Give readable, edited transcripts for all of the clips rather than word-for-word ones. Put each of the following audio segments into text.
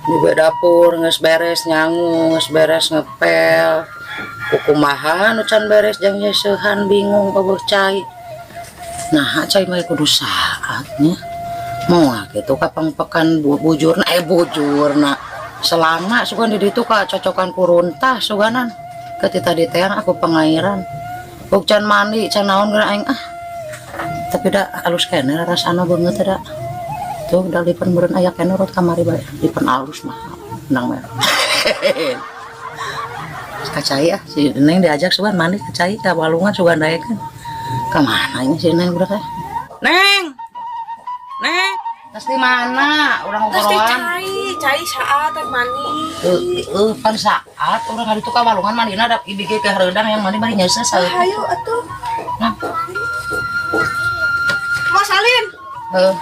Juga dapur geus beres nyangu, geus beres ngepel. Kukumaha nu can beres jang nyeusehan bingung eueuh cai. Nah, cai mah kudu saatnya. Moal kitu ka pangpekan bujurna bujurna. Selama sugan di ditu ka cocokan ku runtah suganan. Ketika tadi teh aku pengairan. Buk can mandi, can naon geura aing ah. Tapi da alus keneh rasana beungeut teh da. Tuh da lipen meureun aya keneh urut kamari bae. Lipen alus mah. Menang mah. Kacai ah si Neng diajak sugan mandi kacai ka walungan sugan daekeun. Ka mana ini si Neng budak teh? Neng. Neng, tas di mana? Urang Terus di ngobrolan. cai, cai saat teh mandi. Heeh, pan saat urang hari itu ka walungan mandina da ibig ke hareudang yang mandi bari nyeuseuh saeutik. Ayo atuh. Nah, Mau salin. heuh.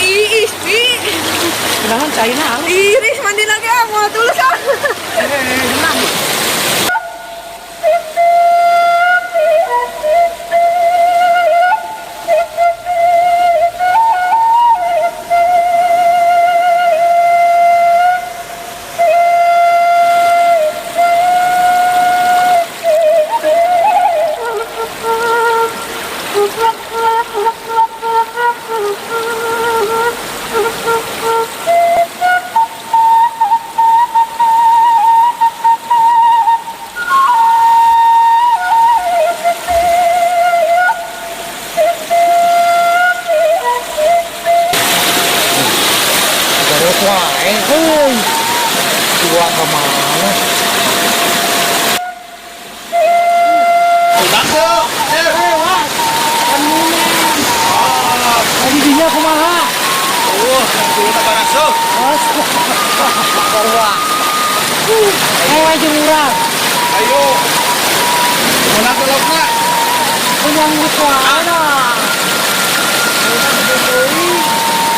Ih, ih. Kunaon caina alus. Iris mandi lagi ah, mau tulus ah. Garut wae euy. Dua ka mana? Tadi dinya kumaha? Sarua. Jeung urang. Ayo. Menang laukna. Menang wae nah.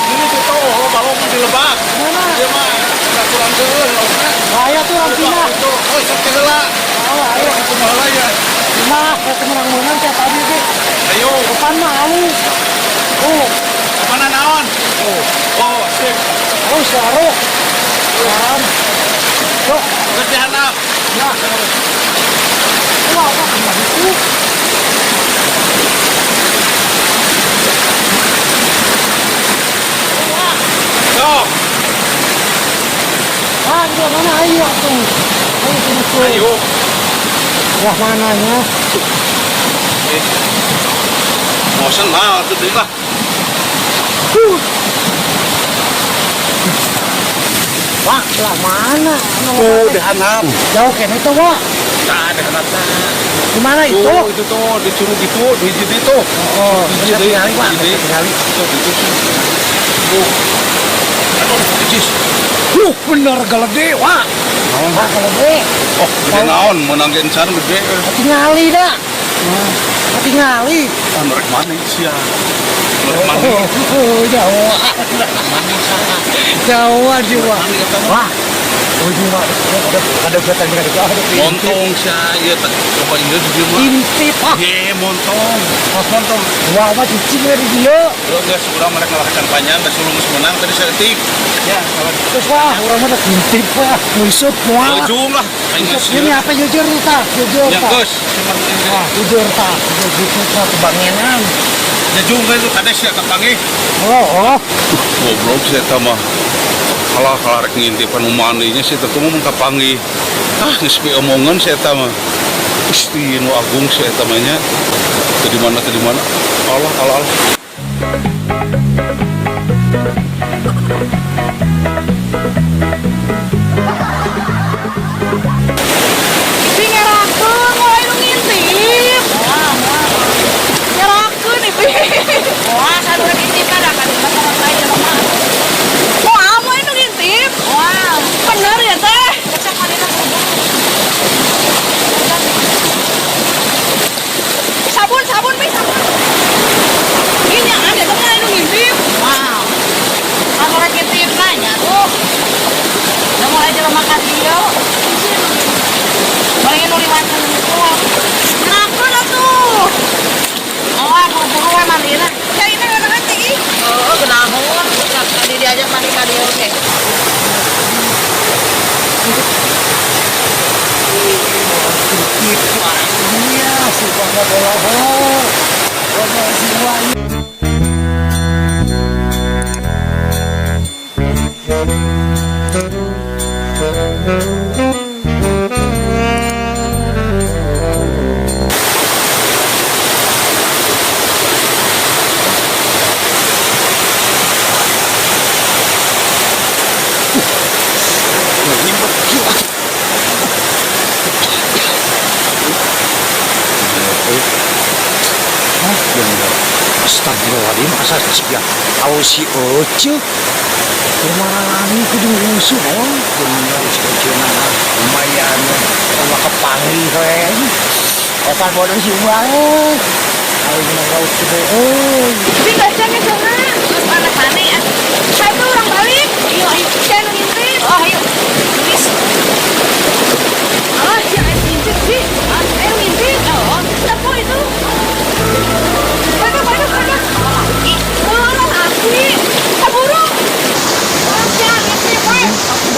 Ini tuh oh balong di lebak. Mana? Dia mah udah kurang seueur laukna. Bahaya tuh orang Cina. Oh, sok teh heula. Oh, ayo. Kumaha heula ya. Nah, saya menang-menang tiap tadi sih. Ayo. Depan mah halus. Oh, Mana naon? Oh, oh, sip. oh, saru. Saram. Tuh, Geus dihandap. nah. Wah, apa kemana itu? Sok. Ah, di mana ayo tuh? Ayo sini tuh. Ayo. Wah, mananya? Bosan lah atuh deui lah. Wah, lah mana? Oh, dihandap. Jauh kene tuh, Wak. Tah, dihandap tah. Di mana itu? Tuh, itu tuh di curug itu, di hiji deui tuh. Oh, Hiji deui, tinggali, Wak. hiji deui. Tinggali. Tuh, itu sih. Tuh. Aduh, jis. Bener galede, Wak. Naon? Wah, galede. Oh, gede naon, meunang ge encan gede. Tingali dah. Tingali. Ah, merek mana sia? Merek mana? Oh, jauh. Jauh aja, Wak. Wah. Oh, iya, Wak. Ada ada ada ada. Montong sia ieu teh coba ieu di dieu mah. Intip ah. Ye, montong. Kos montong. Wah, mah cicing we di dieu. Lo geus urang merek ngalahakan panjang, geus ulung geus menang tadi saeutik. Ya, kawan. Terus wah, urang mah intip wah, nguseup moal. Ujung lah. Aing geus. Ini apa jujur nih tah? Jujur Ya tah. geus, cuman Wah, jujur tah. Jujur gitu tah kebangenan. Jejung kan itu kades ya kapanggih. Oh, oh. Goblok sih eta mah. Kalah kalah rek ngintipan nu mandinya sih tentu mun kapanggih. Ah, geus omongan sih eta mah. Gusti nu agung si eta mah nya. Teu di mana, teu di mana. Allah, Allah, Allah. Ipi ngerakeun, moal nu ngintip. Ngerakeun Ipi. Wah, kan urang ngintip kan akan sama saya mah. Moal moal nu ngintip. Wah, Bener ya teh. cek manina buru-buru. Sabun, sabun, Pi, sabun. Ini yang ada teh moal nu ngintip. Wow. Kan urang ngintip nanya tuh. Udah mulai jelema ka dieu. Paling nu liwat hungkul. Ngerakeun atuh. Oh, buru-buru we mandina. Caina ngeunaheun teh ih. Oh, genahun. Tadi diajak mandi ka dieu oke. Iya, subhanallah. Wah, Astagfirullahaladzim, asa sia kalau si Oce kumarani kudu musuh, oh bener si Oce nah lumayan sama kepanggil we eta bodoh si wae aing mah gaut gede euy. Ipi geus can sana. Terus anak mani ah. Saya tuh orang balik. Ayo, ayo. Saya nu ngintip. Oh, ayo. Tulis. Ah, si aing ngintip sih. Ah, aing ngintip. Oh, Siapa itu? Mereka, mereka, mereka. Oh, laki. Kaburu. Orang sia ngintip we.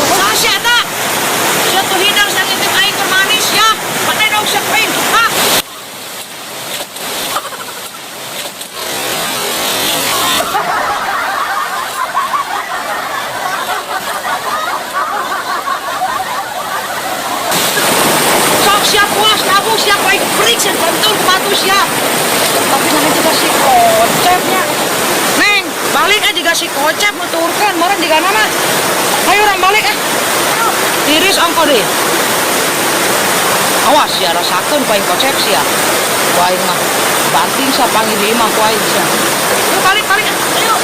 Saha sia eta? Sia tuh hidang sia ngintip aing keur manis ya. Patedog sia ku aing. Ha? Sok sia puas nabung sia ku aing freak sia bantul batu sia. Tapi nah juga si Kocepnya. Neng, balik aja juga si Kocep nuturkeun meureun jiga mah. Ayo urang balik eh. Tiris ongko deh. Awas ya rasakeun ku aing Kocep sia. Ku aing mah banting sia panggil di imah ku aing sia. Ayo balik balik eh. Ayo.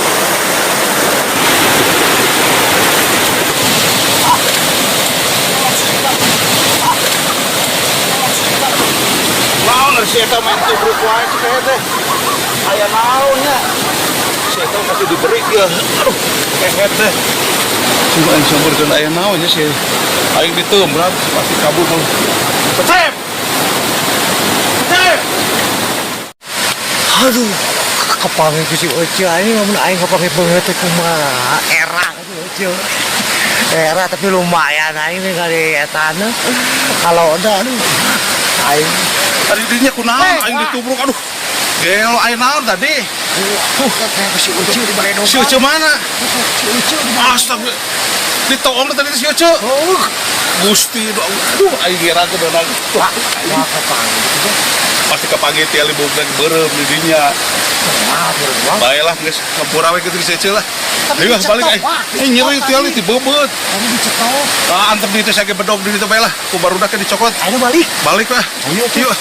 Naon si eta main tubruk wae cek aya teh. Aya naon nya? Si eta masih diberi ya. Aduh, kehet teh. Cuma aing sampeurkeun aya naon nya si aing diteumrat pasti kabur mah. Kecep. Kecep. Aduh, kepanggil ku si Oce aing lamun aing kepanggil beungeut teh kumaha era ku si Oce era tapi lumayan aing nih kali etana kalau udah aduh aing. Tadi dinya kunaon aing ditubruk aduh. Gelo aya naon tadi? Kayak si Ucu di balai Si Ucu mana? Si Ucu di Astaga. Ditoong tadi si Ucu. Oh, Gusti, aduh aing ngira ke donang. wah, wah kepanggil gitu. Pasti kepanggil tiali bugna beureum di dinya. Wah, berbuang. Baiklah geus hampura we kitu si Ucu lah. Tapi Ayo dicetok, balik aing. wah, Eh nyeri dicetok tiali tadi. ti bebeut. Tadi dicetok. Ah antep di itu saya bedog di ditu bae lah. Ku barudak ke dicokot. Ayo balik. Balik lah. Ayo, Yuk,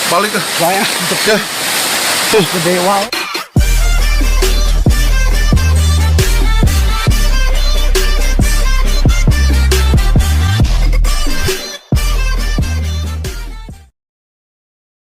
balik lah. Saya Ya. gede wow.